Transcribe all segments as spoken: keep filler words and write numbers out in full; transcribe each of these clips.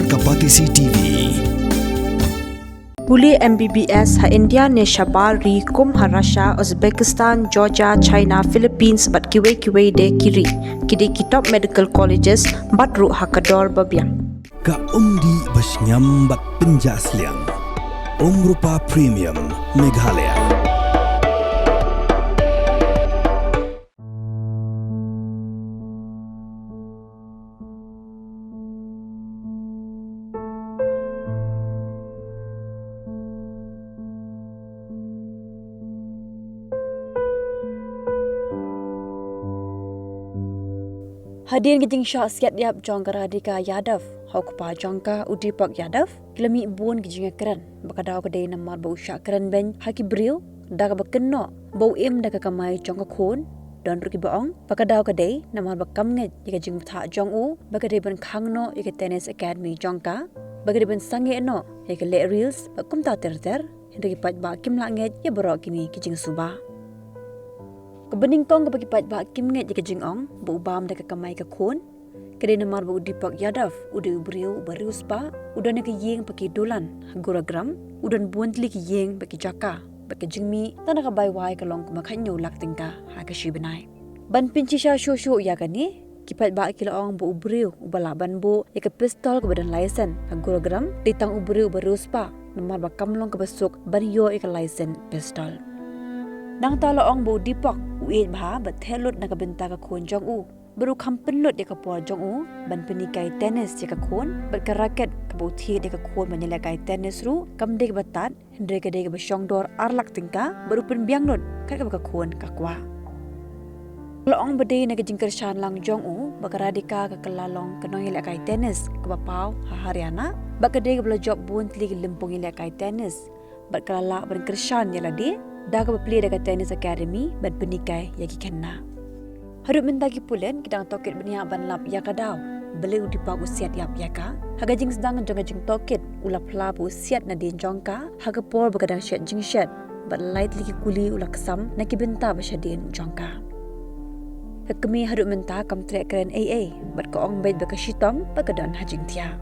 Ka Batesi T V. Pule M B B S ha India ne shabar ri kum ha Russia, Uzbekistan, Georgia, China, Philippines bad kiwei kiwei de ki ri. Ki dei ki top medical colleges bad ruh ha ka dor ba biang. Ka umdih ba shngiam bad pynjah sliang. Umrupa Premium Meghalaya. Hadien ka jingshah siat ïap jong ka Radhika Yadav ha u kpa jong ka u Deepak Yadav, ki la mih bun ki jingkren ba ka daw ka dei namar ba u shah kren beiñ ha ki briew da kaba kynnoh ba u im da ka kamai jong ka khun. Don ruh kiba ong ba ka daw ka dei namar ba kam ngeit ïa ka jingbthah jong u ba ka dei ban khang noh ïa ka tennis academy jong ka, ba ka dei ban sangeh noh ïa ka leh reels bad kumta ter ter. Hynrei ki paidbah kim lah ngeit ïa baroh kine ki jingsuba. Kaba nyngkong kaba ki paidbah kim ngeit ïa ka jingong ba u bam da ka kamai ka khun, ka dei namar ba u Deepak Yadav u dei u briew uba riewspah, u don ïa ka ïing bad ki dulan ha Gurugram, u don bun tylli ki ïing bad ki jaka bad ka jingmih tang da ka bai wai ka long kumba khathynñiew lak tyngka ha ka shi bnai. Ban pynshisha shuh shuh ïa kane, ki paidbah ki la ong ba u briew uba lah ban buh ïa ka pistol kaba don license ha Gurugram dei tang u briew uba riewspah, namar ba kam long kaba suk ban ïoh ïa ka license pistol. Nangta la ong ba u Deepak u ïeit bha bad theh lut na ka bynta ka khun jong u, bad u kham pynlut ïa ka por jong u ban pynhikai tennis ïa ka khun, bad ka racket kaba u thied ïa ka khun ban ïalehkai tennis ruh kam dei kaba tad, hynrei ka dei kaba shong dor ar lak tyngka bad u pynbiang lut kat kaba ka khun ka kwah. La ong ba dei na ka jingkyrshan lang jong u ba ka Radhika ka kylla long ka nongïalehkai tennis kaba paw ha Haryana, bad ka dei kaba la jop bun tylli ki lympung ïalehkai tennis, bad ka la lah ban kyrshan ïa lade da kaba plie da ka tennis academy bad pynhikai ïa ki khynnah. Haduh mynta ki pulit ki dang tohkit bniah ban lap ïa ka daw balei u Deepak u siat ïap ïa ka. Ha ka jingsdang jong ka jingtohkit u la phla ba u siat nadien jong ka ha ka por ba ka dang shet jingshet, bad lai tylli ki kuli u la ksam na ki bynta ba shadien jong ka. Ka kmie haduh mynta kam treh kren ei ei bad ka ong beit ba ka shitom bad ka don ha jingthiah.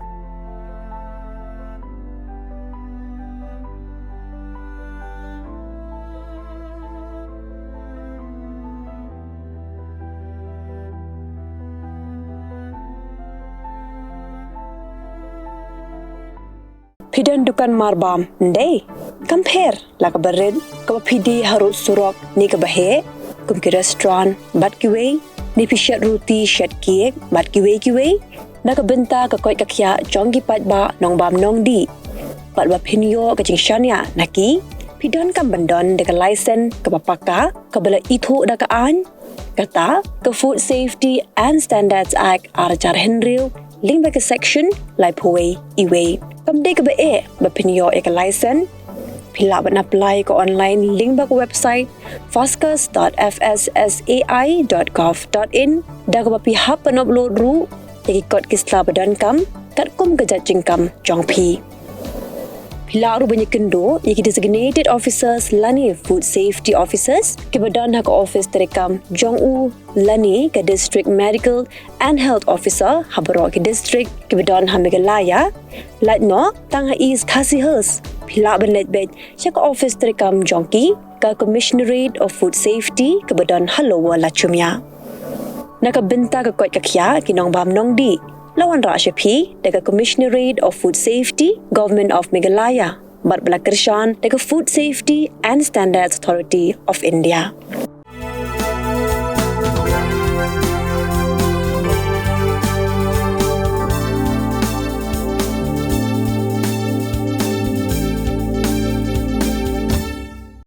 Phi don dukan marbam, ym dei? Kam pher la kaba rit, kaba phi die harud surok ne kaba heh, kum ki restaurant bad kiwei, ne phi shet ruti, shet cake bad kiwei kiwei, na ka bynta ka koit ka khiah jong ki paidbah nongbam nongdih, bad ba phin ïoh ka jingshaniah na ki, phi donkam ban don da ka license kaba paka, kaba la ithuh da ka aiñ, kata ka Food Safety and Standards Act ar hajar hynriew, lyngba ka section laiphew wei E wei. Kam dei kaba eh ba phin ïoh ïa ka license. Phi lah ban apply ka online lyngba ka website fascus dot F S S A I dot gov dot in, da kaba phi hap ban upload ruh ïa ki kot ki sla ba donkam katkum ka jait jingkam jong phi. Phi lah ruh ban ïakynduh ïa ki designated officers lane food safety officers kiba don ha ka office treikam jong u, lane ka district medical and health officer ha baroh ki district kiba don ha Meghalaya. Lait noh tang ha East Khasi Hills, phi lah ban leit beit sha ka office treikam jong ki, ka Commissionerate of Food Safety kaba don ha Lower Lachumia. Na ka bynta ka koit ka khiah ki nongbam nongdih, la wanrah sha phi da ka Commissionerate of Food Safety, Government of Meghalaya, bad ba la kyrshan da ka Food Safety and Standards Authority of India.